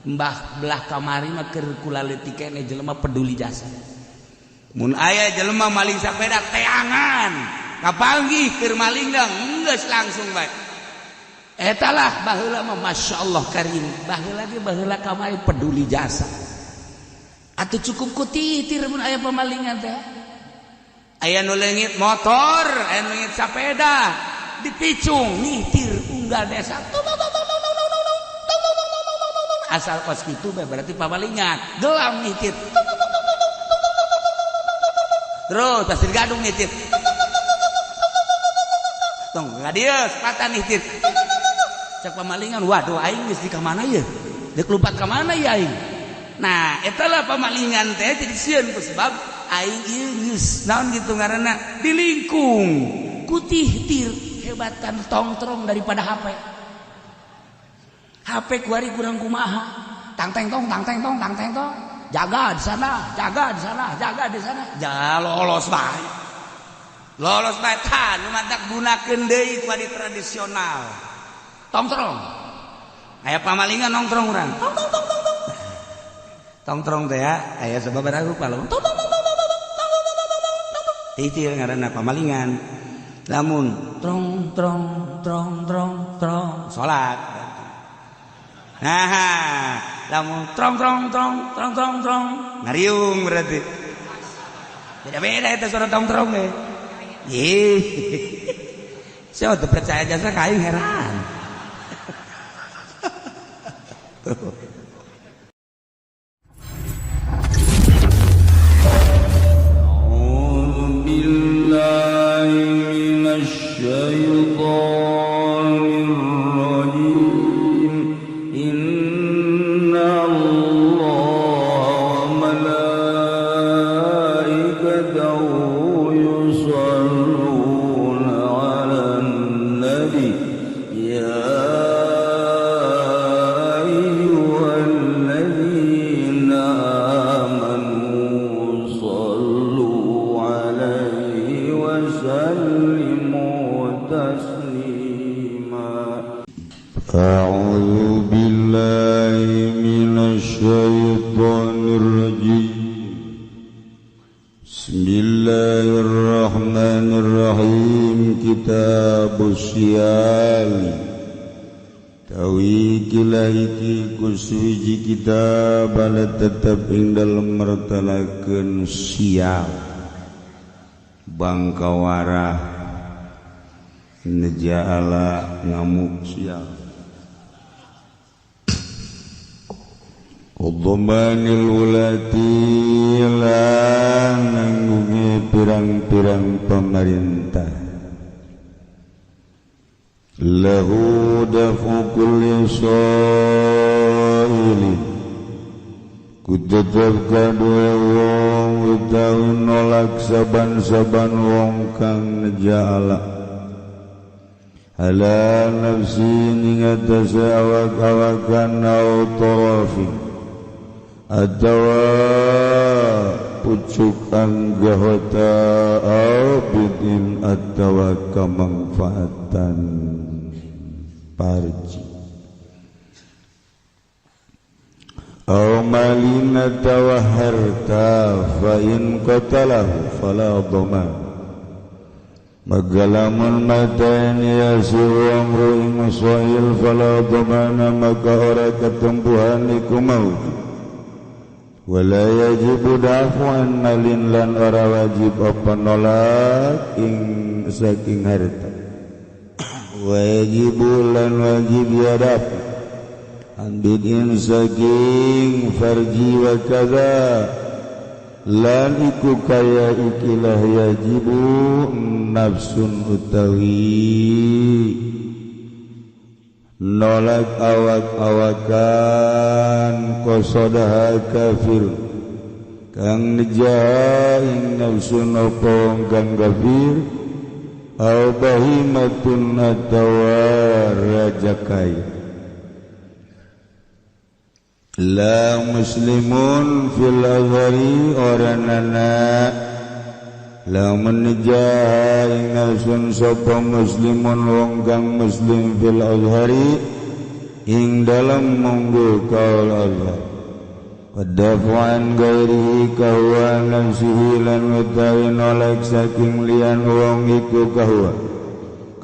Mbah belah kamari mah keur kula leutik keneh jelema peduli jasa. Mun aya jelema maling sapeda teangan, kapanggih keur maling dah geus langsung bae. Eta lah baheula mah masyaallah karim. Baheula ge baheula kamari peduli jasa. Atuh cukup ku titir mun aya pemalingan teh. Aya nu leungit motor, aya nu leungit sapeda, dipicung nitir unggal desa. Asal kos kitu bae berarti pamalingan. Gelam nitir. Terus pasir gadung nitir. Tong ka dieu sepatan nitir. Cek pamalingan, waduh aing geus di ka mana ieu? Deuk lumpat ka mana ieu aing? Nah, eta lah pamalingan teh jadi sieun ku sebab aing ieu geus naon gitu ngaranna dilingkung ku tihtir hebatan tongtrong daripada HP. HP kuari kurang kumaha. Tang teng tong tang teng tong tang teng tong. Jaga di sana, jaga di sana, jaga di sana. Ja lolos bae. Lolos bae tah nu matak gunakeun deui ku adi tradisional. Tongtrong. Aya pamalingan nongtrong urang. Tong tong tong tong tong. Tongtrong teh ya, aya sababaraha rupa lamun tong tong tong tong tong tong tong tong tong tong tong. Titir ngaranna pamalingan. Lamun trong trong trong trong trong salat. Nah, lamun trong trong trong trong trong trong ngariung berarti. Beda-beda itu suara tong trong teh. Ih. Saya teu percaya jasa ka aing heran. Tuh. أعوذ بالله من الشيطان الرجيم إن الله وملائكته يصلون على النبي يا أيها الذين آمنوا صلوا عليه وسلموا تسليما. أعوذ بالله من الشيطان الرجيم. بسم الله الرحمن الرحيم. كتاب الصيام tawi kilaiki kusuwiji kitab ala tetep ing dalem mertelakeun sial bangkawarah nejaala ngamuk sial Qadhamanil ulati lan nanggungi pirang-pirang pemerintah lahu dafu kulli sa'ili kutetep kadue wong utawi nolak saban-saban wong kang nejaala ala nafsi ing atase awak-awakan au tarafi atawa pucuk anggota au bidin atawa kamangfaatan parji au malin atawa harta fa in qatalahu fala dhaman magalamun matain ya si wong ing soil fala dhamana maka ora ketempuhan iku maut wala yajibu dafuan malin lan ora wajib apa nolak ing saking harta wajibu lan wajib yadap ambidin saking farji wa kaza lan iku kaya ikilah yajibu nafsun utawi nolak awak-awakan qasodaha kafir kang nejaha ing nafsun apa kang kafir au bahimatun atawa rajakai la muslimun fil azhari oranana lamun nejaha ing nafsun sapa muslimun wong kang muslim fil azhari ing dalam monggo kaul Allah wadafuan gairihi kahuwa nafsihi lan utawi nolak saking lian wong iku kahuwa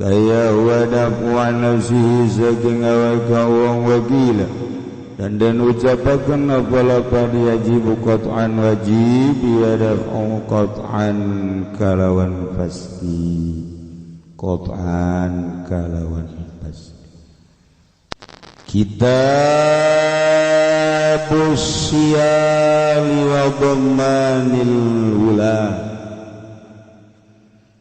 kaya huwa dafuan nafsihi saking awak wong wakila dan ucapakan apa lapad yajib qat'an wajib ya daf'u qat'an kalawan pasti qat'an kalawan pasti. Kitabus siyali wa dhammanil wula.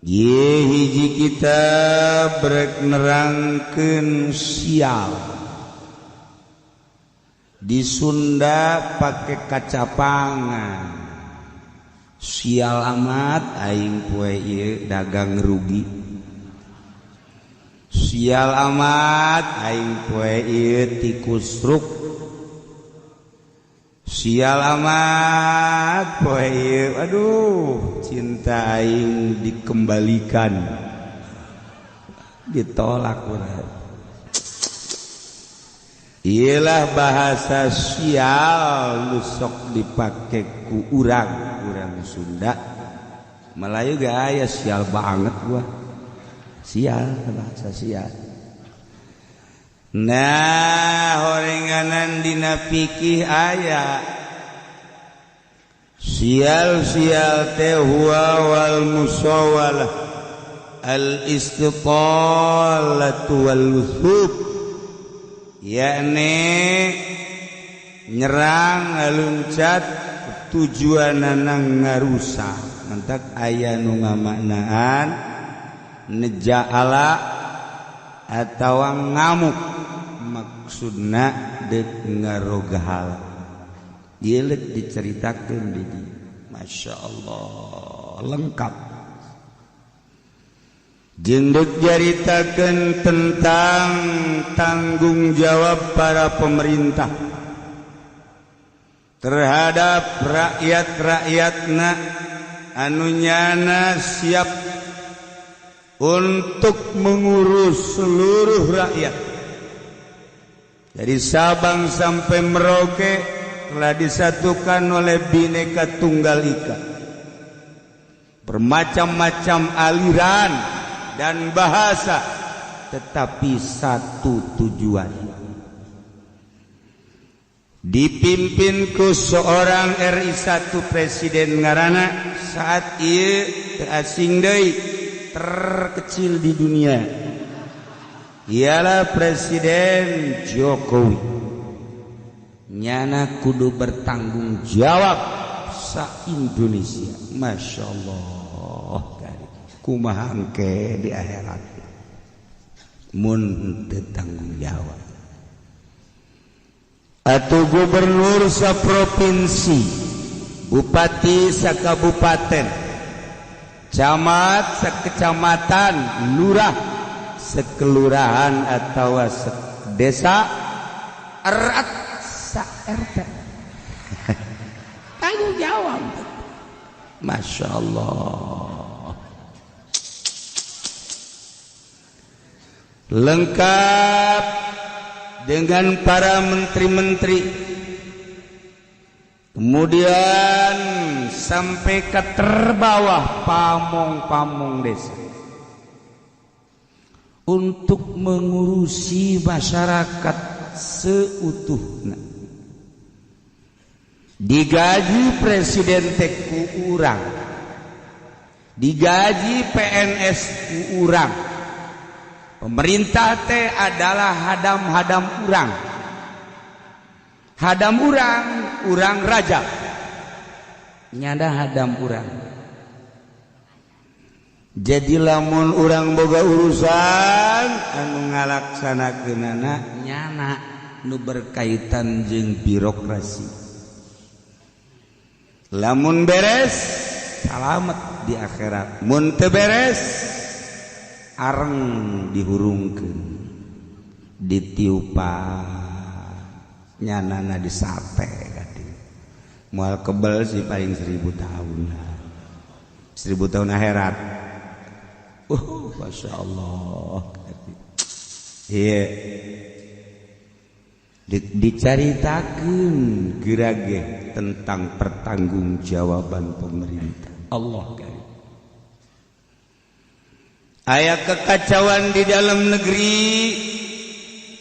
Ye hiji kitab rek nerangkeun sial. Di Sunda pake kacapangan. Sial amat aing poe ieu dagang rugi. Sial amat aing poe ieu tikus ruk. Sial amat poe ieu aduh cinta aing dikembalikan. Ditolak urang. Iyalah bahasa sial nu sok dipake ku urang Sunda. Melayu gaya sial banget gua. Sial bahasa sial. Nah horenganan dina fikih aya sial sial teh huwa wal musawalah al istitalatu wal luthub, yakni nyerang ngaluncat tujuanana ngarusak. Mantak aya nu ngamaknaan nejaala atawa ngamuk, maksudna deuk ngarogahala. Ieu leuk diceritakeun di dieu. Masya Allah lengkap. Jeung deuk nyaritakeun tentang tanggung jawab para pemerintah terhadap rakyat-rakyatna anu nyana siap untuk mengurus seluruh rakyat. Dari Sabang sampai Merauke telah disatukan oleh Bhinneka Tunggal Ika. Bermacam-macam aliran dan bahasa, tetapi satu tujuan. Dipimpin ku seorang RI 1 presiden ngaranna saat ieu teu asing deui, terkecil di dunia, ialah Presiden Jokowi. Nyana kudu bertanggung jawab sa Indonesia. Masya Allah, kumaha engke di akhirat mun teu tanggung jawab. Atau gubernur sa provinsi, bupati sa kabupaten, camat sekecamatan, lurah sekelurahan atau desa, erat sa RT. Tanggung jawab. Masya Allah. Lengkap dengan para menteri-menteri. Kemudian sampai ke terbawah pamong-pamong desa untuk mengurusi masyarakat seutuhnya. Digaji presiden teh ku urang, digaji PNS ku urang, pemerintah teh adalah hadam-hadam urang, hadam urang, urang raja, nyada hadam urang. Jadi lamun urang boga urusan anu ngalaksanakeunana nyana nu berkaitan jeung birokrasi. Lamun beres salamet di akhirat, mun teu beres areng dihurungkeun, ditiupan, nyanana disate kadi. Moal kebel sih paling 1000 tahun. 1000 tahun akhirat. Masya Allah. Iya. Dicaritakeun gerage tentang pertanggungjawaban pemerintah. Allah karim. Aya kekacauan di dalam negeri,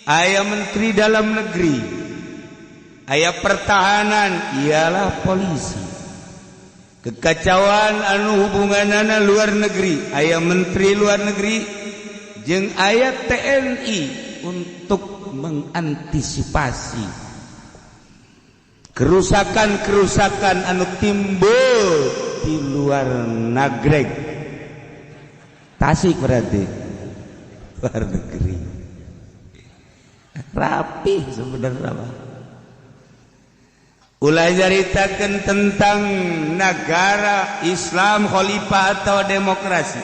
aya menteri dalam negeri, aya pertahanan ialah polisi. Kekacauan anu hubunganana luar negeri, aya menteri luar negeri jeung aya TNI untuk mengantisipasi kerusakan-kerusakan anu timbul di luar nagreg. Tasik berarti luar negeri. Rapi sebenarnya mah. Ulah caritakeun tentang negara Islam khalifah atau demokrasi.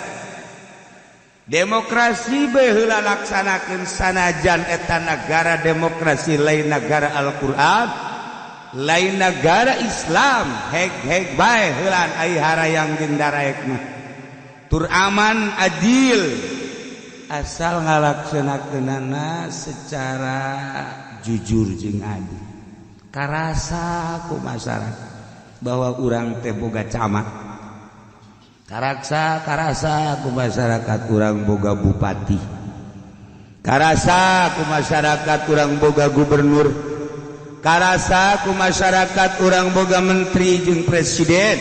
Demokrasi bae heula laksanakeun sanajan eta negara demokrasi lain negara Al-Qur'an, lain negara Islam, heg-heg bae heulaan ai harayang jeung daraek mah. Tur aman adil asal ngalaksanakeunana secara jujur jeung adil. Karasa ku masyarakat bahwa urang teh boga camat, karasa ku masyarakat urang boga bupati, karasa ku masyarakat urang boga gubernur, karasa ku masyarakat urang boga menteri jeung presiden.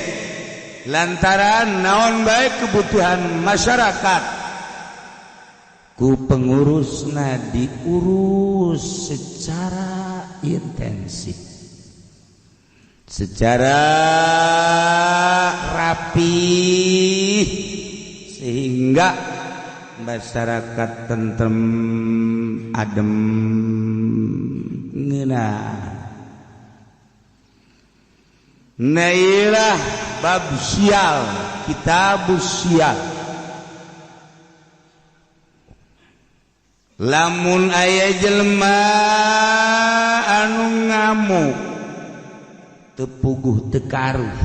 Lantaran naon bae kebutuhan masyarakat ku pengurusna diurus secara intensif, secara rapi, sehingga masyarakat tentrem adem ngeunah. Nailah bab sial, kitabus sial. Lamun aya jelema anu ngamuk teu puguh teu karuh,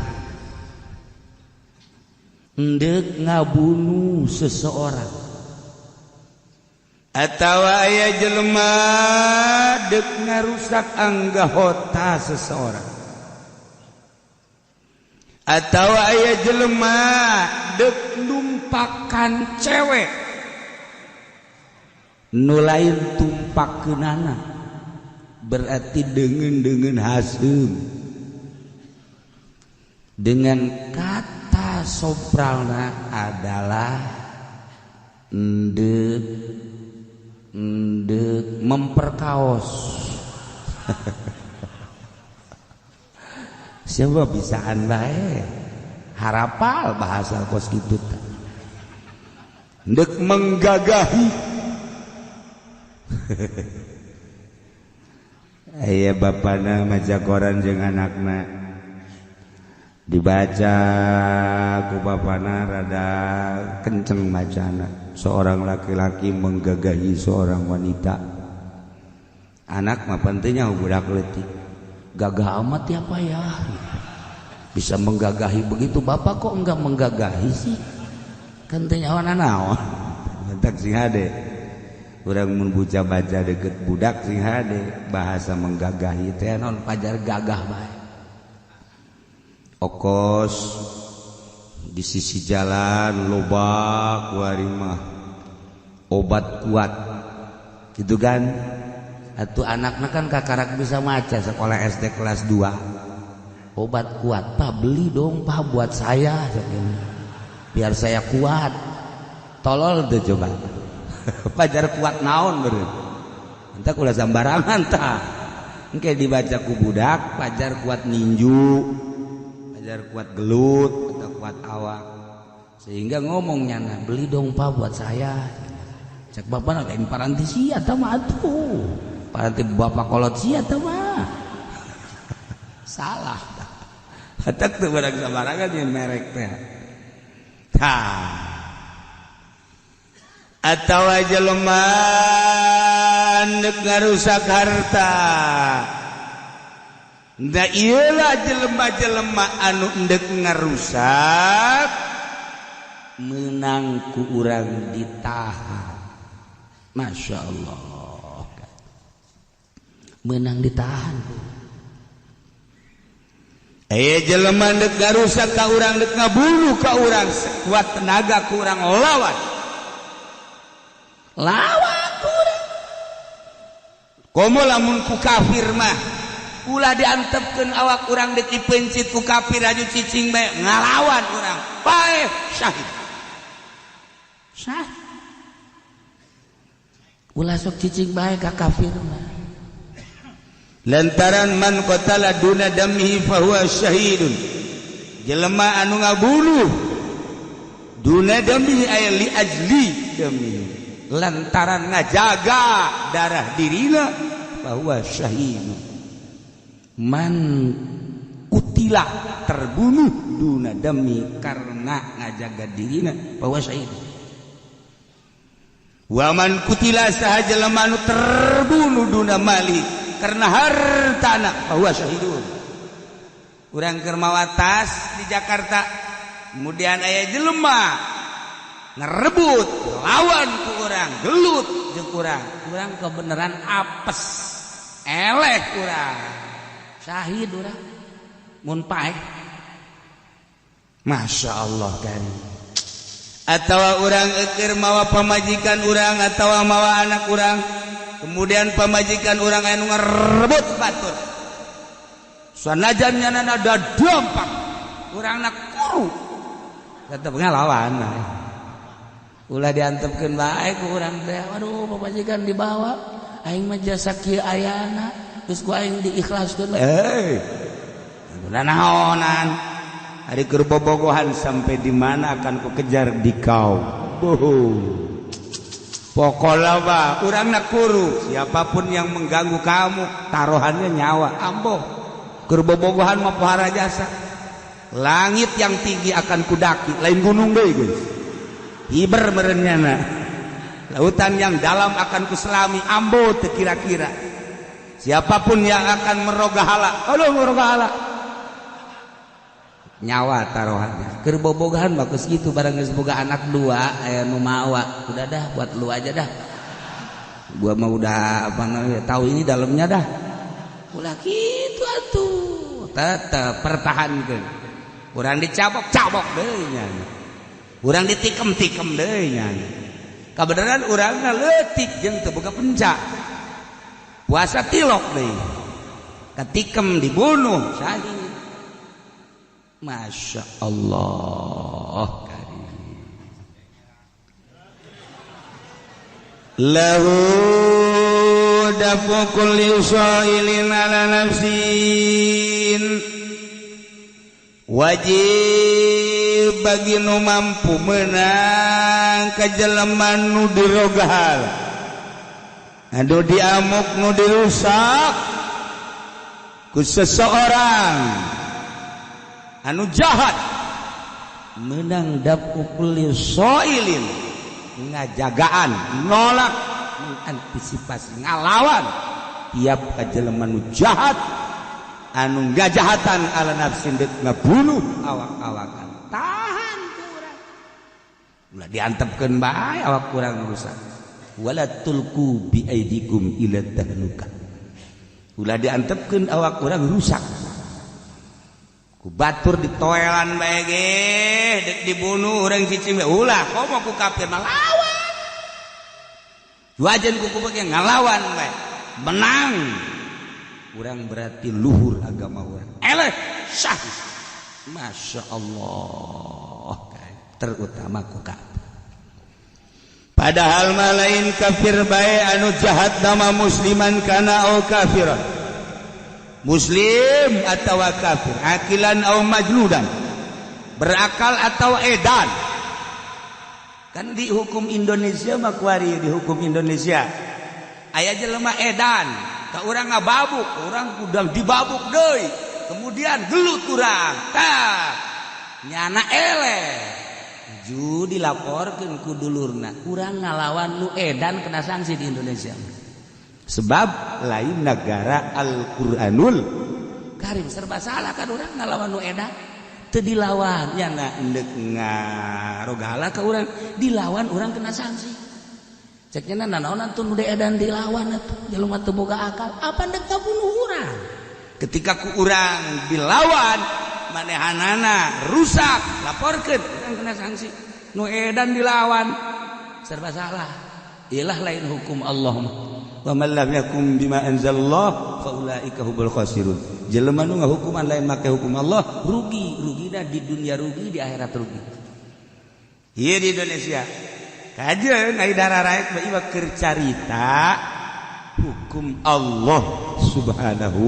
endek ngabunuh seseorang, atawa aya jelema dek ngarusak anggota seseorang, atawa aya jelema dek numpakan cewek nu lain tumpakeunana, berarti deungeun-deungeun haseum. Dengan kata sopralna adalah endek endek memperkaos. Siapa bisaan bae harapal bahasa kos kitu teh. Endek menggagahi. Aya bapana maca koran jeung anakna, dibaca ku bapana rada kenceng macana. Seorang laki-laki menggagahi seorang wanita. Anak mah pentingnya budak leutik. Gagah amat ya Pak ya, bisa menggagahi begitu, bapak kok enggak menggagahi sih? Kan teh nyawa naon. Mentak sing hade. Urang mun buca baca deket budak sing hade bahasa menggagahi teh naon pajar gagah bae. Okos di sisi jalan loba kuari mah obat kuat gitu kan. Atuh anakna kan kakarak bisa maca sekolah SD kelas 2. Obat kuat, Pak beli dong Pak buat saya biar saya kuat. Tolol tuh coba. Pajar kuat naon beureum. Entah ulah sambarangan tah. Engke dibaca ku budak pajar kuat ninju, pajar kuat gelut atau kuat awak. Sehingga ngomongnya nah, beli dong Pak buat saya. Cek bapak lain paranti sia tah mah atuh. Paranti bapak kolot sia tah mah. Salah. Hatak teu barang sambarangan nyeun merek teh. Tah. Atawa jelema nek ngarusak harta. Nah ieulah jelema-jelema anu endek ngarusak menang ku urang ditahan. Masya Allah. Menang ditahan ku. Aya jelema deuk ngarusak ka urang, deuk ngabunuh ka urang, sekuat tenaga ku urang lawan. Lawan ku urang. Komo lamun ku kafir mah ulah diantepkeun awak urang deuk dipencit ku kafir aju cicing bae ngalawan urang. Paeh syahid. Syahid. Ulah sok cicing bae ka kafir mah. Lantaran man qatala duna damihi fahuwa syahidun. Jelema anu ngabunuh duna damihi ay li ajli damihi, lantaran ngajaga darah dirina fahuwa syahidun. Man kutila terbunuh duna dami karena ngajaga dirina fahuwa syahidun. Wa man kutila saha jelema anu terbunuh duna mali karena hartana bahwa syahidun. Urang keur mawa tas di Jakarta, kemudian aya jelema ngerebut lawan ku urang, gelut jeung urang, urang kebenaran apes eleh urang, syahid urang mun paeh. Masya Allah karim. Atawa urang keur mawa pamajikan urang atawa mawa anak urang, kemudian pamajikan urang anu ngerebut batur, sanajan nyanana da dompak urangna kuru tetep ngalawan. Ulah diantepkeun bae ku urang teh, waduh pamajikan dibawa aing mah jasa kieu ayana geus ku aing diikhlaskeun. Ulah naonan ari keur bobogohan sampai di mana akan ku kejar di kau. Boho. Pokoknya bah, urangna kuru, siapapun yang mengganggu kamu taruhannya nyawa. Amboh keur bobogohan mah pohara jasa. Langit yang tinggi akan kudaki, lain gunung deui geus. Hiber meureunnyana. Lautan yang dalam akan kuselami, ambo teu kira-kira. Siapapun yang akan merogahala, aduh merogahala. Nyawa taruhannya. Keur bobogohan mah geus kitu, barang geus boga anak dua aya nu mawa, udah dah buat lu aja dah. Gua mah udah apa namanya tahu ini dalamnya dah. Ulah kitu atuh. Tetep pertahankeun. Urang dicabok-cabok deui nya. Urang ditikem-tikem deui nya. Kabeneran urangna leutik jeung teu boga penca. Puasa tilok deui. Katikem dibunuh syahid. Masya Allah karim. Lahu dafu kulli sa'ilin ala nafsin. Wajib bagi nu mampu menang ka jelema nu dirogahal, anu diamuk, nu dirusak ku seseorang anu jahat, menang dafu kulli sa'ilin, ngajagaan, nolak, mengantisipasi, ngalawan tiap ka jelema nu jahat anu ngajahatan ala nafsin deuk ngabunuh awak-awakan. Tahan ku urang, ulah diantepkeun bae awak urang rusak. Wala tulqu bi aidikum ila tahlukah. Ulah diantepkeun awak urang rusak. Ku batur ditoelan bae ge deuk dibunuh urang cicing bae, ulah komo ku kafir mah lawan. Wajan ku kubu ge ngalawan bae, menang. Urang berarti luhur agama urang. Eleh syah. Masya Allah, terutama ku kafir. Padahal mah lain kafir bae anu jahat nama musliman kana au kafiran. Muslim atau kafir, akilan au majnudan, berakal atau edan. Kan di hukum Indonesia mah kuari, di hukum Indonesia aya jelema edan ka urang ngababuk, urang kudu dibabuk deui, kemudian gelut urang tah nyana eleh ju dilaporkeun ku dulurna, urang ngalawan nu edan kena sanksi di Indonesia. Sebab lain negara Al-Qur'anul Karim, serba salah kan urang ngalawan nu edan teu dilawan nyana endek ngarogala ka urang, dilawan urang kena sanksi. Ceknya nanaon atuh nu edan dilawan atuh jelema teu boga akal apa ndek ngabunuh urang. Ketika ku urang dilawan manehanana rusak laporkeun urang kena sanksi. Nu edan dilawan serba salah. Iyalah lain hukum Allah mah. Wa man lam yakum bima anzalallah fa ulaika humul khasirun. Jelema nu ngahukuman lain make hukum Allah rugi, rugina di dunia rugi, di akhirat rugi. Ieu di Indonesia. Kajeun ai dararaek mah ieu keur carita hukum Allah Subhanahu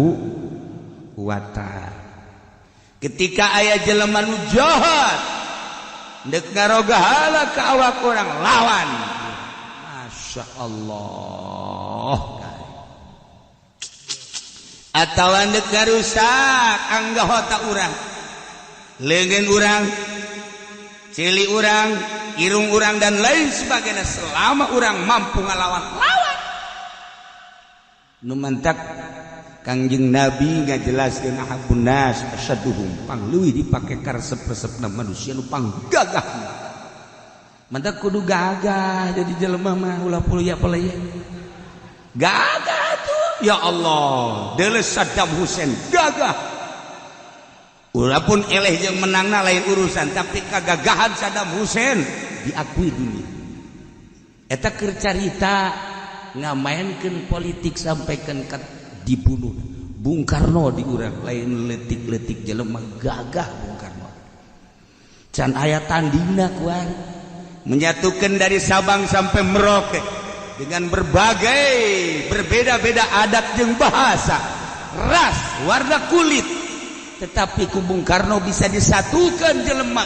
wa ta'ala. Ketika aya jelema nu jahat deuk ngarogahala ka awak urang lawan. Masya Allah. Atawa deuk ngarusak anggota urang, leungeun urang, cili urang, irung urang dan lain sebagainya, selama urang mampu ngalawan, lawan. Nu mantak Kangjeng Nabi ngajelaskeun ahabbun nas asyaduhum, pangleuwih dipake karesep-resepna manusia nu panggagahna. Mantak kudu gagah jadi jelema mah ulah puluya pelaya. Gagah tuh ya Allah, deuleu Saddam Hussein gagah. Ulah pun eleh jeung menangna lain urusan, tapi kagagahan Saddam Hussein diakui dunia. Eta keur carita ngamaenkeun politik sampaikan ka dibunuh. Bung Karno di urang lain letik-letik jelema gagah Bung Karno. Can aya tandingna kuari. Menyatukan dari Sabang sampai Merauke dengan berbagai berbeda-beda adat jeung bahasa, ras, warna kulit, tetapi ku Bung Karno bisa disatukan jelema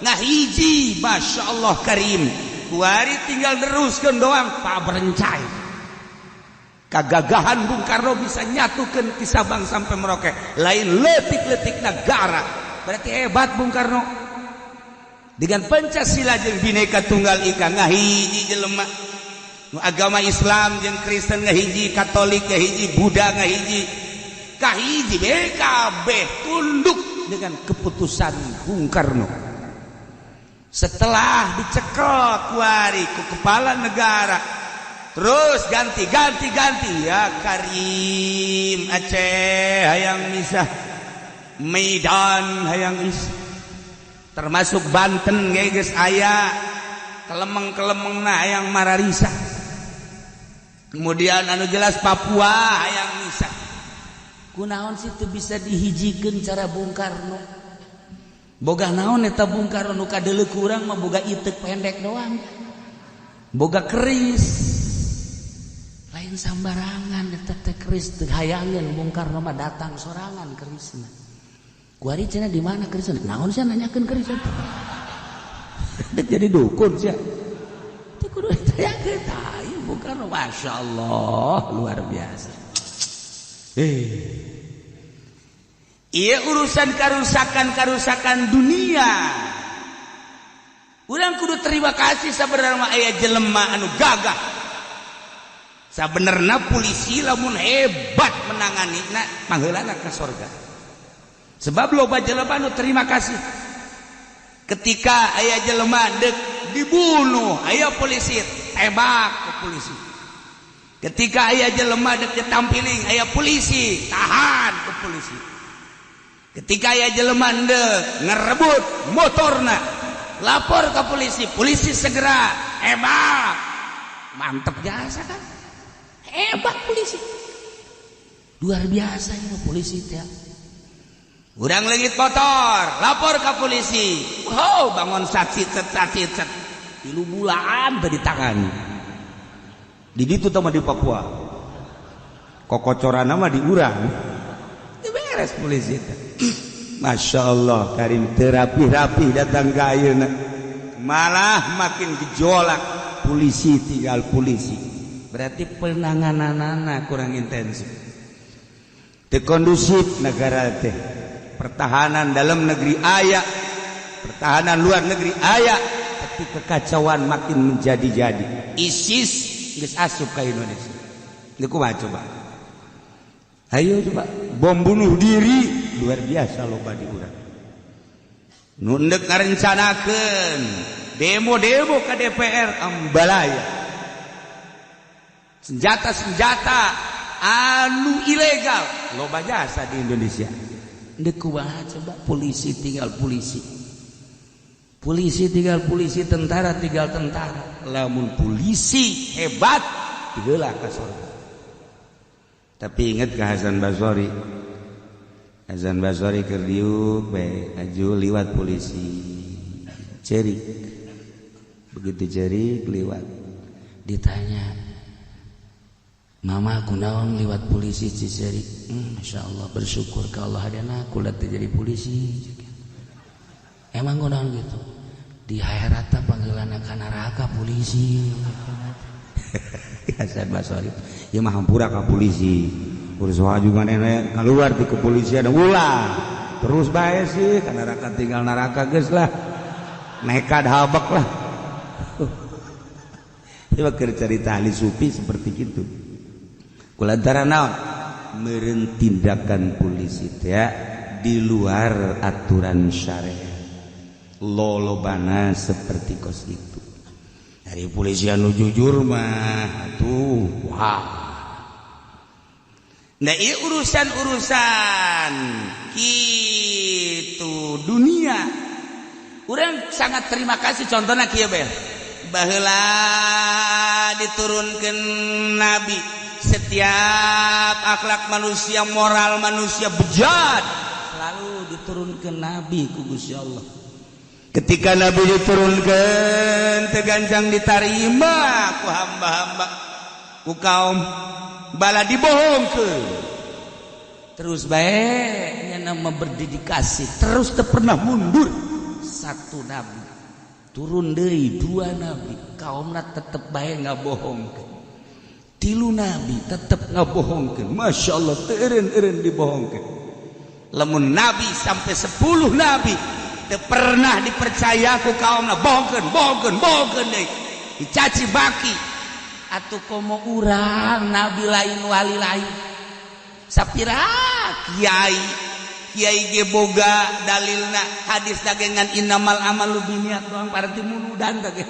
ngahiji. Masya Allah Karim. Kuari tinggal neruskeun doang Pak Berencai. Kagagahan Bung Karno bisa nyatukan di Sabang sampai Merauke, lain letik-letik negara. Berarti hebat Bung Karno. Dengan Pancasila jeung Bhinneka Tunggal Ika ngahiji jelema. Nu agama Islam jeung Kristen ngahiji, Katolik ngahiji, Buddha ngahiji, kahiji BKB tunduk dengan keputusan Bung Karno. Setelah dicekel kuari ku kepala negara, terus ganti ganti ganti ya Karim, Aceh hayang misah, Medan hayang isah, termasuk Banten geus aya kelemeng-kelemengna hayang mararisa. Kemudian anu jelas Papua hayang misah. Kunaon sih teu bisa dihijikeun cara Bung Karno? Boga naon eta Bung Karno nu kadeuleu kurang mah boga iteuk pendek doang. Boga keris. Lain sambarangan eta teh keris teu hayangeun Bung Karno mah datang sorangan kerisna. Kuari cenah di mana kerisna? Naon sia nanyakeun keris eta? Dek jadi dukun sia. Teu kudu ditanyakeun tah ieu Bung Karno masyaallah luar biasa. Iya urusan karusakan-karusakan dunia. Urang kudu terima kasih sabenerna aya jelema anu gagah. Sabenerna polisi lamun hebat menanganina pangheulana ka sorga. Sebab loba jelema anu terima kasih. Ketika aya jelema deuk dibunuh, aya polisi tembak ke polisi. Ketika aya jelema deuk ditampiling, aya polisi tahan ke polisi. Ketika aya jelema deuk ngerebut motorna, lapor ke polisi, polisi segera hebat. Mantep jasa kan? Hebat polisi. Luar biasa ini polisi teh. Urang leungit motor, lapor ke polisi. Oh, bangun saksi cet saksi cet. 3 bulan teh ditangan. Di ditu teh mah di Papua. Kokocoranna mah di urang. Beres polisi teh. Masya Allah Karim terapi-rapi datang ke ayeuna. Malah makin gejolak polisi tinggal polisi. Berarti penangananana kurang intensif. Teu kondusif negara teh. Pertahanan dalam negeri aya, pertahanan luar negeri aya, tapi kekacauan makin menjadi-jadi. ISIS geus asup ka Indonesia. Ieu kumaha coba? Ayo coba bom bunuh diri luar biasa loba di urang. Nu endek ngarencanakeun demo-demo ka DPR ambalaya. Senjata-senjata anu ilegal loba jasa di Indonesia. Ndek kumaha coba polisi tinggal polisi. Polisi tinggal polisi, tentara tinggal tentara. Lamun polisi hebat diheula ka sorga. Tapi ingat ke Hasan Basori. Hasan Basori keur diuk bae aju liwat polisi. Cerik. Begitu cerik liwat. Ditanya, "Mama kunaon liwat polisi Cicerik?" Masya Allah, bersyukur ke Allah hadana kula teh jadi polisi. Emang kunaon gitu? Di akhirat panggilan ka neraka polisi. Hasan Basori, ya mah hampura ka polisi. Urus juga nenek keluar di kepolisian ulah. Terus bae sih ka neraka tinggal neraka geus lah. Nekat habek lah. Coba keur cerita ahli sufi seperti itu. Kulantaran naon? Meureun tindakan polisi teh di luar aturan syariat. Lolobana seperti kos itu. Dari polisi anu jujur mah atuh wah. Nah ieu urusan-urusan kitu dunia. Urang sangat terima kasih contohna kieu beh. Baheula diturunkeun nabi, setiap akhlak manusia, moral manusia bejat selalu diturunkan nabi ku Gusti Allah. Ketika nabi diturunkan teganjang ditarima ku hamba-hamba, ku kaum, bala dibohongkeun. Terus bae nya nama berdedikasi, terus teu pernah mundur. Satu nabi turun deui, dua nabi, kaumna tetep bae ngabohongkeun. Tilu nabi tetep ngabohongkeun. Masya Allah, teu eureun-eureun dibohongkeun. Lamun nabi sampai 10 nabi teu pernah dipercaya ku kaumna, bohongkeun, bohongkeun, bohongkeun deui. Dicaci maki. Atuh komo urang nabi lain wali lain. Sapira kiai, kiai ge boga dalilna hadis dagengan innamal amalu binniyat doang parti muludan teh.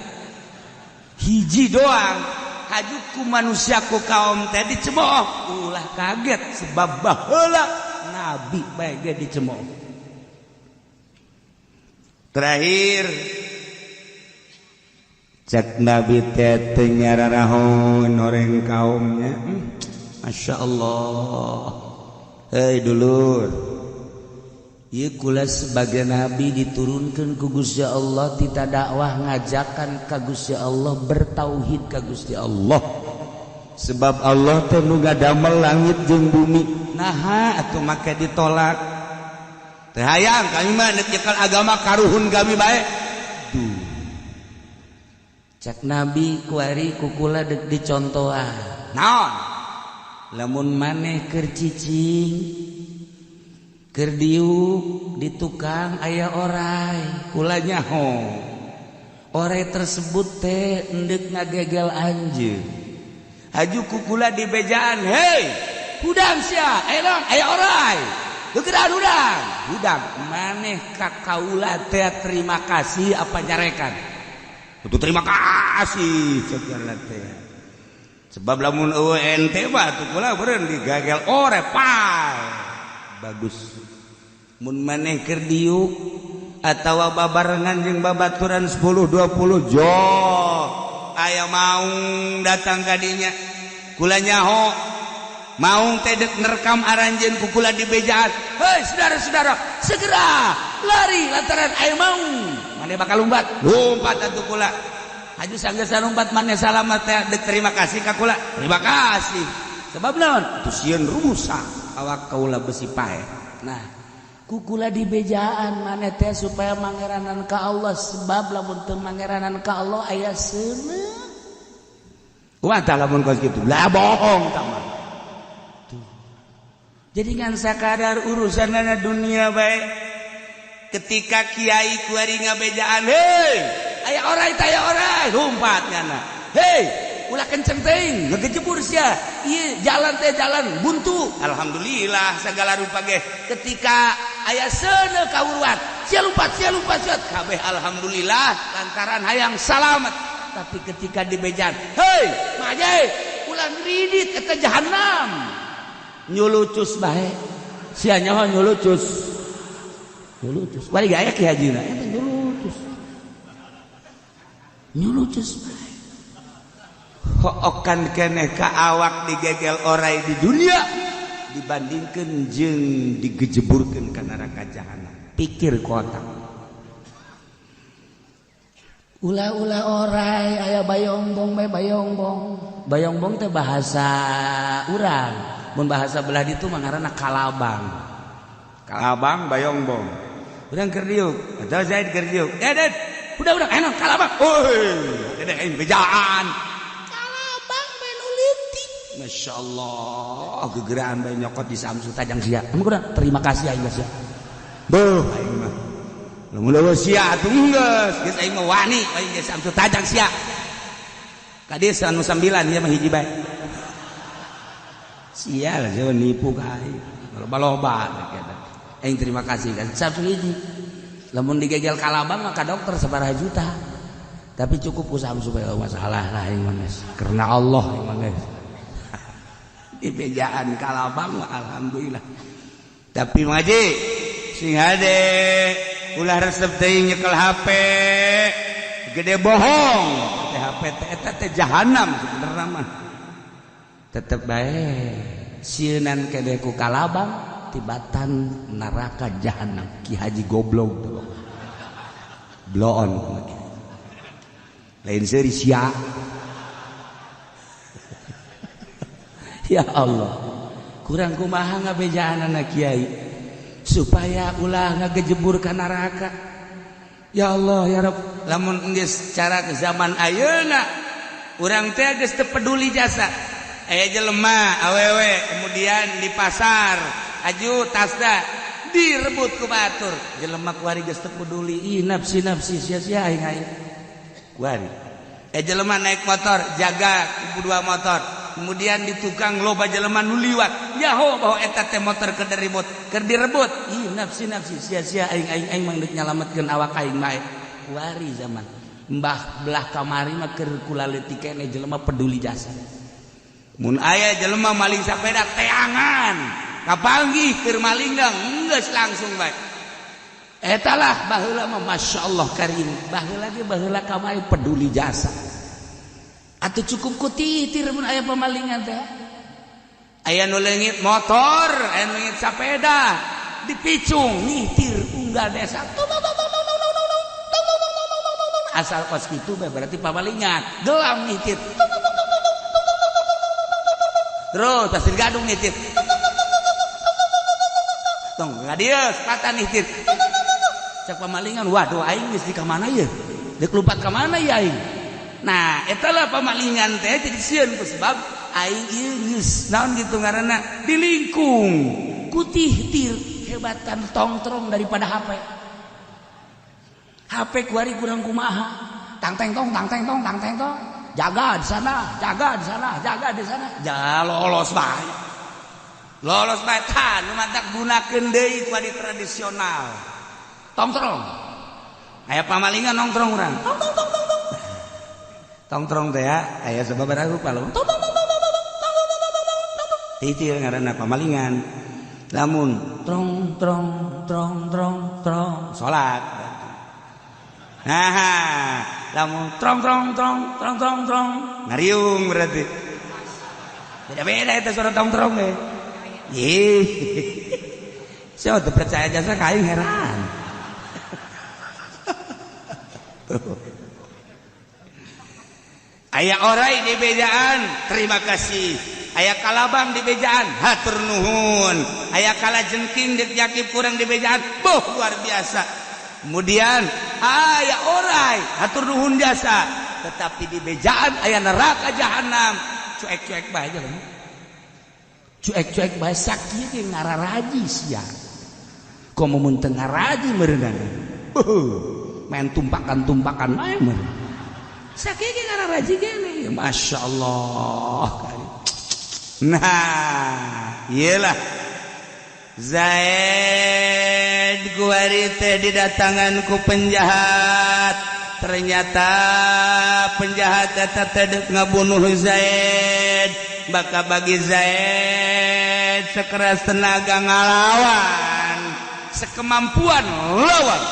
Hiji doang. Haju ku manusia ku kaum teh dicemooh, ulah kaget sebab baheula nabi bae ge dicemooh. Terakhir cek nabi teh teu nyararahon horeng kaumnya. Masya Allah. Hei dulur, ieu kula sebagai nabi diturunkan ku Gusti Allah tita dakwah ngajakan ka Gusti Allah bertauhid ka Gusti Allah. Sebab Allah teh nu ngadamel langit jeung bumi. Naha atuh make ditolak. Teu hayang kami mah neuk nyekel agama karuhun kami bae. Duh. Cek nabi kuari ku kula deuk dicontohan. Naon? Lamun maneh keur cicing keur diuk di tukang aya orai, kula nyaho. Orai tersebut teh endek ngagegel anjeun. Haju ku kula di bejaan, hei, hudang sia, aya naon? Aya orai. Gegeran hudang. Hudang maneh ka kaula teh terima kasih apa nyarekan? Kudu terima kasih cek teh. Sebab lamun eueuh ente mah atuh kula beureun digagel ore pae. Bagus. Mun maneh keur diuk atawa babarengan jeung babaturan 10 20 jo aya maung datang ka dinya. Kula nyaho maung teh deuk nerekam aranjeun ku kula di bejaan. Hei saudara-saudara, segera lari lantaran aya maung. Maneh bakal lumpat. Lumpat atuh kula. Haju sanggeus lumpat maneh salamat teh deuk terima kasih ka kula. Terima kasih. Sebab naon? Atuh sieun rusak awak kaula besi pae. Nah, ku kula di bejaan maneh teh supaya mangeranan ka Allah, sebab lamun teu mangeranan ka Allah aya seuneu. Kumaha tah lamun kos kitu? Lah bohong tah mah. Tuh. Jadi ngan sakadar urusanana dunia bae. Ketika kiai kuari ngabejaan, hei, aya orai teh aya orai, lumpat nyana. Hei, ulah kenceng teuing, ngegejebur sia. Ieu jalan teh jalan buntu. Alhamdulillah segala rupa ge. Ketika aya seuneu kawuruan, sia lumpat, sia lumpat, sia kabeh alhamdulillah lantaran hayang salamet. Tapi ketika dibejaan, hei, maje, Ulah ngridit eta jahanam. Nyulucus bae. Sia nyaho nyulucus. Nyulucus. Bari gaya Ki Hajina eta nyulucus. Nyulucus bae. Hookan keneh ka awak digegel orai di dunia dibandingkeun jeung digejeburkeun ka neraka jahanam. Pikir kotak. Ulah-ulah orai aya bayongbong bae bayongbong. Bayongbong teh bahasa urang. Mun bahasa belah ditu mah ngaranna kalabang. Kalabang bayongbong. Urang keur diuk, atuh Zaid keur diuk. Ded, udah enak kalabang. Euy, dede aing bejaan. Kalabang bae nu leutik. Masyaallah, gegeraan bae nyokot di Samsu Tajang sia. Mun kurang terima kasih aing sia. Beuh aing mah. Lamun leuwih sia atuh geus, geus aing mah wani aing geus Samsu Tajang sia. Ka desa anu 9 ieu mah hiji bae. Sial sia nipu ka aing. Loba-loba eta. Aing terima kasih kan Samsu hiji. Lamun digegel kalabang mah ka dokter sabaraha juta. Tapi cukup ku Samsu bae masalah lah aing mah geus. Karena Allah aing mah geus. Di bejaan kalabang mah alhamdulillah. Tapi ngaji sing hade ulah resep teuing nyekel HP gede bohong teh HP teh eta teh jahanam sebenarnya mah tetep bae sieunan kede ku kalabang tibatan neraka jahanam. Ki Haji goblok bloon lain seuri sia. Ya Allah, kurang kumaha ngabejaanana kiai supaya ulah ngagejebur ka neraka. Ya Allah ya Rabb, lamun geus cara ke zaman ayeuna urang teh geus teu peduli jasa. Aya jelema awewe kemudian di pasar aju tasna direbut ku batur. Jelema kuari geus teu peduli, ih nafsi nafsi sia-sia aing aing. Kuari. Aya jelema naik motor jaga dua motor. Kemudian di tukang loba jelema nu liwat nyaho bahwa eta teh motor keur direbut, keur direbut. Ih nafsi nafsi sia-sia aing aing aing mah deuk nyalametkeun awak aing mah. Kuari zaman mbah belah kamari mah keur kula leutik keneh jelema peduli jasa. Mun aya jelema maling sapeda teangan kapanggih keur maling geus langsung bae. Eta lah baheula mah masyaallah karim. Baheula ge baheula kamari peduli jasa. Atuh cukup ku titir mun aya pemalingan teh. Aya nu leungit motor, aya nu leungit sapeda, dipicung nitir unggal desa. Asal kos kitu bae berarti pamalingan. Gelam nitir. Terus pasir gadung nitir. Tong ngadieu sepatan nitir. Cek pamalingan, waduh aing geus di ka mana ieu? Deuk lumpat ka mana ieu aing? Nah, etalah pamalingan teh jadi sieun ku sebab aing ieu geus naon kitu ngaranna dilingkung ku tihtir hebatan tongtrong daripada HP. HP kuari kurang kumaha. Tang teng tong tang teng tong tang teng tong. Jaga di sana, jaga di sana, jaga di sana. Ja lolos bae. Lolos bae tah nu matak gunakeun deui ku adi tradisional. Tongtrong. Aya pamalingan nongtrong urang. Tong tong tong tong. Tongtrong teh ya, aya sababaraha rupa lamun tong tong tong tong tong tong tong tong tong tong. Titir ngaranna pamalingan. Lamun trong trong trong trong trong salat. Nah, lamun trong trong trong trong trong trong ngariung berarti. Beda-beda eta suara tong trong teh. Ih. Saya teu percaya jasa ka aing heran. Aya orai di bejaan, terima kasih. Aya kalabang di bejaan, hatur nuhun. Aya kalajengking deuk jakib kurang di bejaan, boh luar biasa. Kemudian aya orai, hatur nuhun jasa. Tetapi di bejaan aya neraka jahanam. Cuek-cuek bae jelema. Cuek-cuek bae sakieu ge ngararaji sia. Komo mun teu ngaraji meureunana. Main tumpakan-tumpakan bae meureun. Sakieu ge ngararaji gene. Masya Allah. Nah, iyalah Zaid kuari teh didatangan ku penjahat. Ternyata penjahat eta teh deuk ngabunuh Zaid. bakal bagi Zaid sekeras tenaga ngalawan sekemampuan lawan.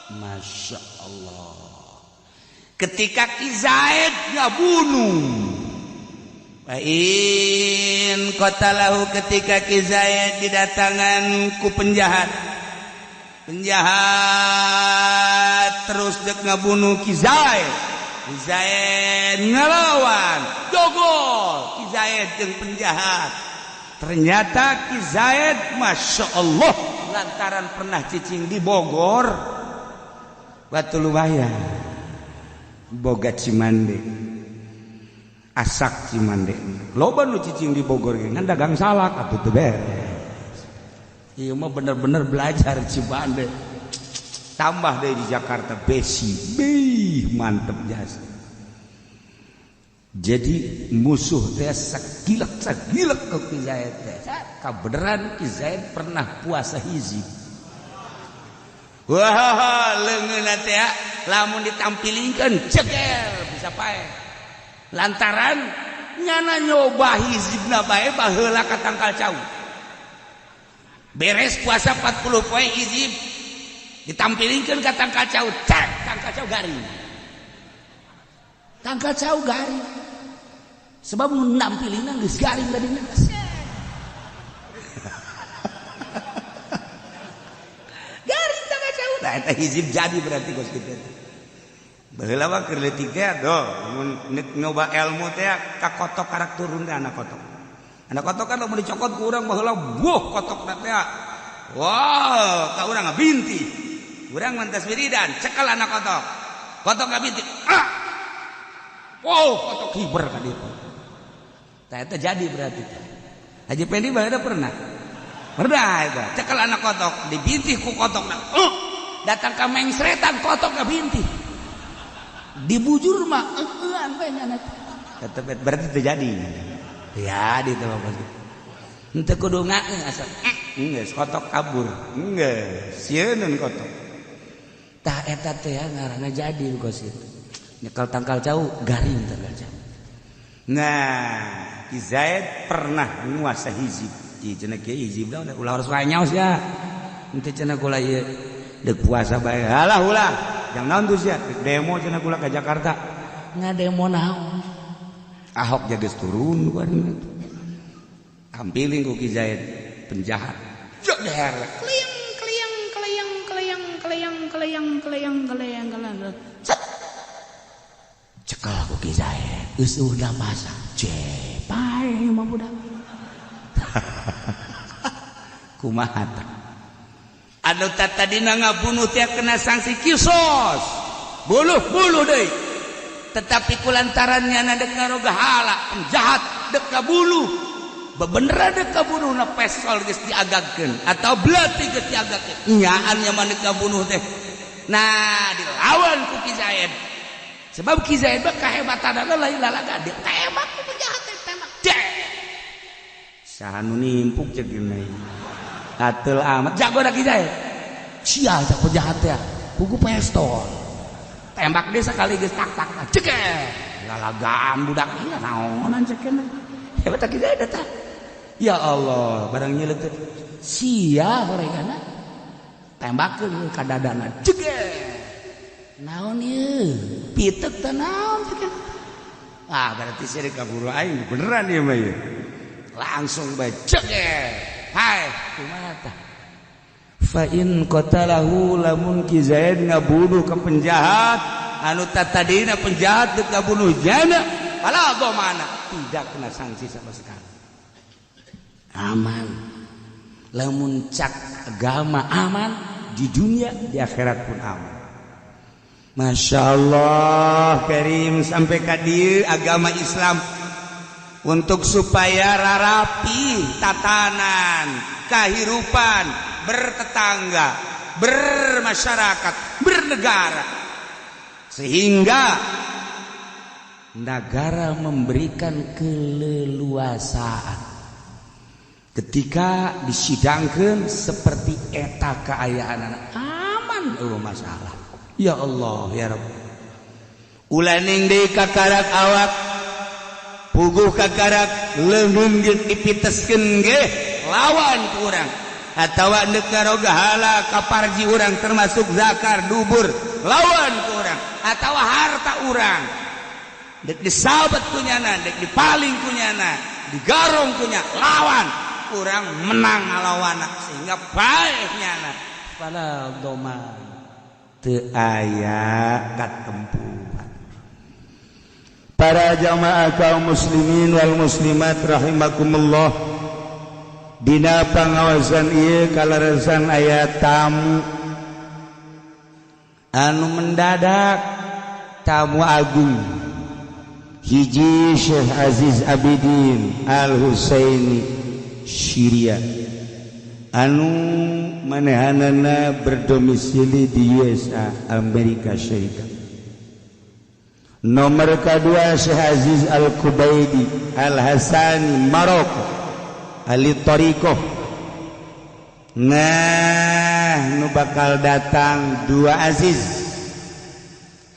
Masya Allah, ketika Ki Zaid ngabunuh in qatalahu, ketika Ki Zaid didatangan ku penjahat, penjahat terus dek ngabunuh Ki Zaid, Ki Zaid ngelawan, dogol Ki Zaid jeung penjahat. Ternyata Ki Zaid Masya Allah lantaran pernah cicing di Bogor Batu Lumayan boga Cimande, asak Cimande, loba nu cicing di Bogor ge ngan dagang salak atuh teu beres. Ieu mah bener-bener belajar Cimande. Tambah deui di Jakarta besi, bih mantep jasa. Jadi musuh teh sagilek-sagilek ke Ki Zaid teh. Kabeneran Ki Zaid pernah puasa hizib. Wah, leungeunna teh lamun ditampilingkeun ceger bisa pae. Lantaran nyana nyoba hizibna bae baheula ka tangkal cau. Beres puasa 40 poe hizib ditampilingkeun ka tangkal cau, cek tangkal cau garing. Tangkal cau garing. Sebab mun nampilingna geus garing tadina. Garing tangkal cau. Tah eta hizib jadi berarti geus kitu. Baheula mah keur leutik teh aduh mun nyoba ilmu teh ka kotok karak turun teh anak kotok. Anak kotok kan lamun dicokot ku urang baheula buh kotokna teh. Wah, ka urang ngabinti. Urang mantas wiridan, cekel anak kotok. Kotok ngabinti. Ah. Wow, kotok hiber ka ditu. Tah eta jadi berarti teh. Haji Pendi baheula pernah. Pernah eta, cekel anak kotok, dibintih ku kotokna. Datang ka mengsretan kotok ngabintih. Dibujur mah eueuan we nya teh. Berarti terjadi. Ya di teh mah. Henteu kudu ngaeung asal geus kotok kabur. Geus sieun kotok. Tah eta teh ngaranna jadi kos itu. Nyekel tangkal cau garing tangkal cau. Nah, Ki Zaid pernah menguasai hizib. Ieu cenah kieu hizib da ulah harus wae nyaos ya. Henteu cenah kula ieu deuk puasa bae. Halah ulah. Jang naon tuh sia? Demo cenah kula ka Jakarta. Ngademo naon? Ahok geus turun kuari. Tampiling ku Ki Zaid penjahat. Jeger. Kliang kliang kliang kliang kliang kliang kliang kliang kliang. Set. Cekel ku Ki Zaid. Geus udah masa. Cepae mah budak. Kumaha tah? Anu tadina ngabunuh teh kena sanksi kisos. Buluh-buluh deui. Tetapi kulantaran nyana dek ngaroga hala penjahat dek kabunuh. Bebeneran dek kabunuh na pesol geus diagagkeun atau belati geus diagagkeun. Nyaan nya mah dek kabunuh teh. Nah, dilawan ku Ki Zaid. Sebab Ki Zaid mah kahebatanana lain lalaga ditembak ku penjahat teh tembak. Dek. Saha nu nimpuk ceuk dina. Ateul amat jago da Ki Zaid. Sia cak penjahat teh. Kuku pestol. Tembak dia sekali geus tak tak ceker. Lalagaan budak ieu naonan cekeun. Hebat Ki Zaid eta. Ya Allah, barang nyeuleut teh. Sia horegana. Tembakeun ka dadana ceker. Naon ieu? Pitek teh naon cekeun. Ah, berarti sia kaburu aing beneran ieu mah ieu. Langsung bae ceker. Hai, kumaha tah? Fa in qatalahu lamun Ki Zaid ngabunuh ka penjahat anu tatadina penjahat dek ngabunuh jana fala dhamana, tidak kena sanksi sama sekali. Aman. Lamun cak agama aman di dunia, di akhirat pun aman. Masya Allah karim sampai ka dieu agama Islam untuk supaya rarapi tatanan kehidupan bertetangga, bermasyarakat, bernegara, sehingga negara memberikan keleluasaan ketika disidangkan seperti eta keayaan anak aman eueuh masalah. Ya Allah ya Rabb, ulaning deui kakarak awak Puguh kakarak leungeun ge dipiteskeun ge lawan ku urang. Atawa deuk garogahala ka parji urang termasuk zakar dubur lawan ku urang. Atawa harta urang dek disabet kunyana, dek dipaling kunyana, digarong kunya, lawan urang menang ngalawana sehingga paeh nyana. Fala doma teu aya katempuhan. Para jamaah kaum muslimin wal muslimat rahimakumullah, dina pangawasan ieu kaleresan aya tamu anu mendadak, tamu agung hiji Syekh Aziz Abidin Al Husaini Syria anu manehanana berdomisili di USA Amerika Serikat. Nomor kedua Syekh Aziz Al Kubaidi Al Hasani Maroko ahli thariqah. Nah, nu bakal datang dua Aziz,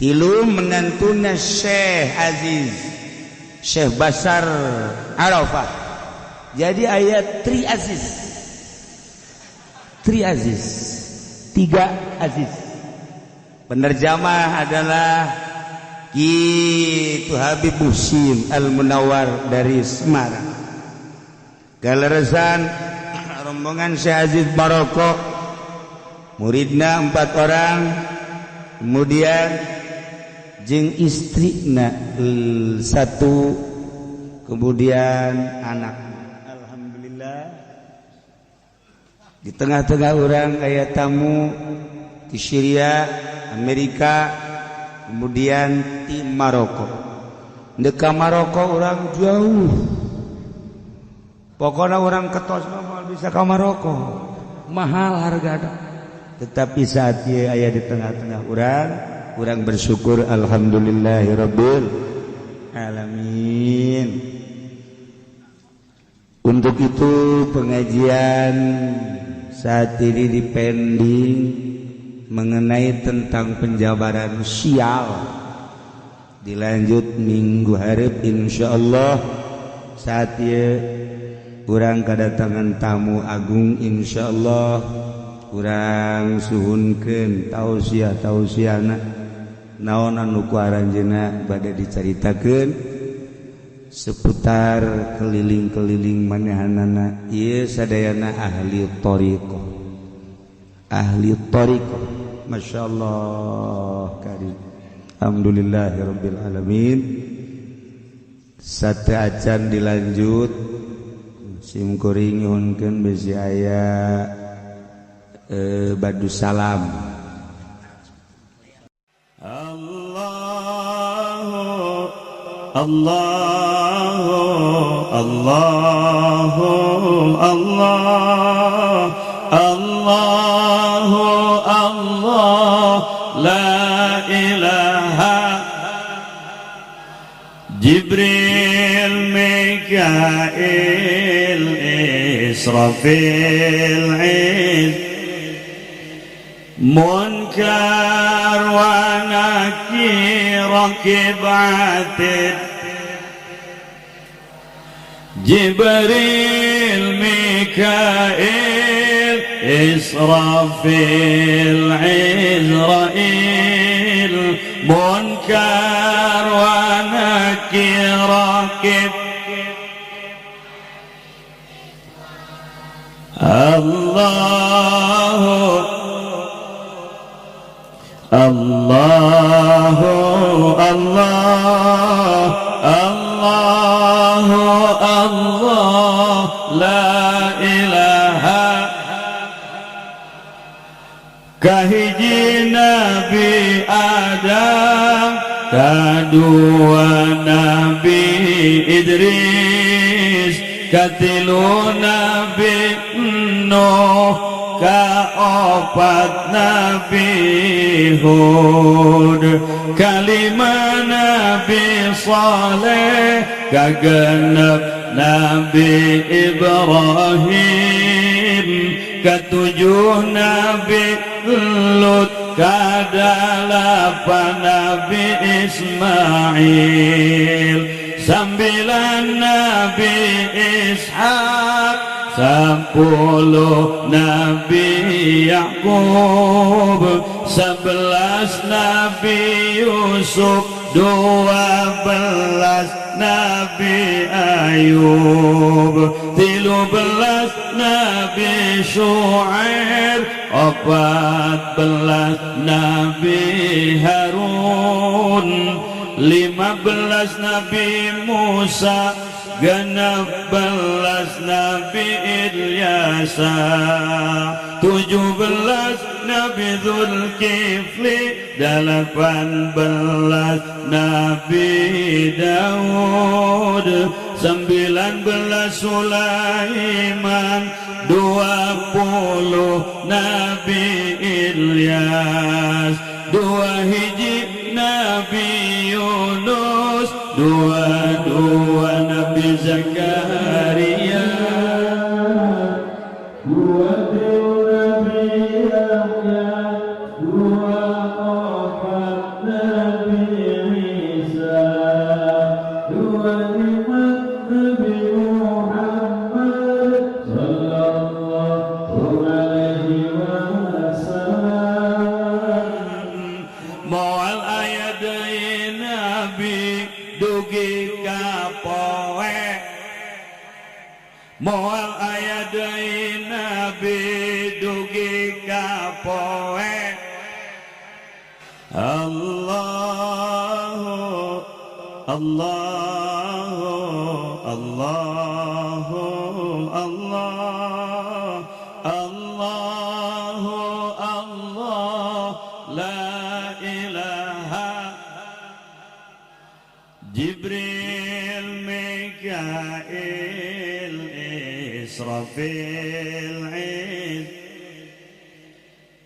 tilu menantuna Syekh Aziz Syekh Basar Arafah. Jadi ayat tri Aziz, tri Aziz, tiga Aziz. Penerjemah adalah itu Habib Muhsin Al-Munawwar dari Semarang. Kaleresan rombongan Syekh Aziz Maroko muridna 4 orang, kemudian jeung istrina 1, kemudian anak. Alhamdulillah di tengah-tengah orang aya tamu di Syria, Amerika, kemudian di Maroko. Deka Maroko orang jauh. Pokoknya orang ketos mah bisa ke Maroko, mahal harga. Tetapi saat ieu aya di tengah-tengah urang, urang bersyukur alhamdulillahirabbil alamin. Untuk itu pengajian saat ini dipending mengenai tentang penjabaran sial, dilanjut minggu hareup insyaallah. Saat ieu urang kedatangan tamu agung, insyaallah urang suhunkeun tausiah tausiahna naon anu ku aranjeunna bade dicaritakeun seputar keliling-keliling manehanana ieu sadayana ahli thariqah. Ahli thariqah, masyaallah karim. Alhamdulillahirabbil alamin. Sate acan dilanjut sim kuring nyuhunkeun bisi aya badu salam. Allahu Allahu Allahu Allah Allahu Allah la ilaha. Jibril, Mikail, Israfil, Munkar wa Nakir, Rakib Atid. Jibril, Mikail, Israfil, Izrail, Munkar wa Nakir, Rakib. Allahu Allahu Allah Allahu Allah la ilaha. Kahiji Nabi Adam, kadua Nabi Idris, katilu Nabi Nuh, kaopat Nabi Hud, kalima Nabi Saleh, kagenep Nabi Ibrahim, ketujuh Nabi Lut, kadalapan Nabi Ismail, 9 Nabi Ishak, 10 Nabi Yakub, 11 Nabi Yusuf, 12 Nabi Ayub, 13 Nabi Shu'aib, 14 Nabi Harun, 15 Nabi Musa, 16 Nabi Ilyasa, 17 Nabi Zulkifli, 18 Nabi Daud, 19 Sulaiman, 20 Nabi Ilyas, 2 hiji Nabi Yunus, 22 Nabi Zakaria, 23 Nabi Yahya, 24 Nabi Isa, 25 Nabi Muhammad sallallahu alaihi wasallam. Moal aya deui nabi dugi ka poe, moal aya deui nabi dugi ka poe. Allahu Allahu Allahu Allah Allahu Allah la ilaha. Jibril, Mikail, Israfil,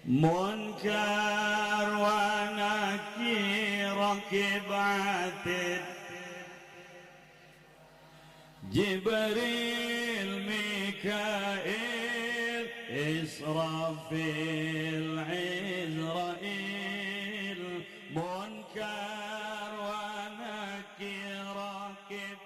Munkar wa Nakir, Raqib Atid, Jibril, Mikail, Israfil, Izrail, Munkar wa Nakir, Raqib.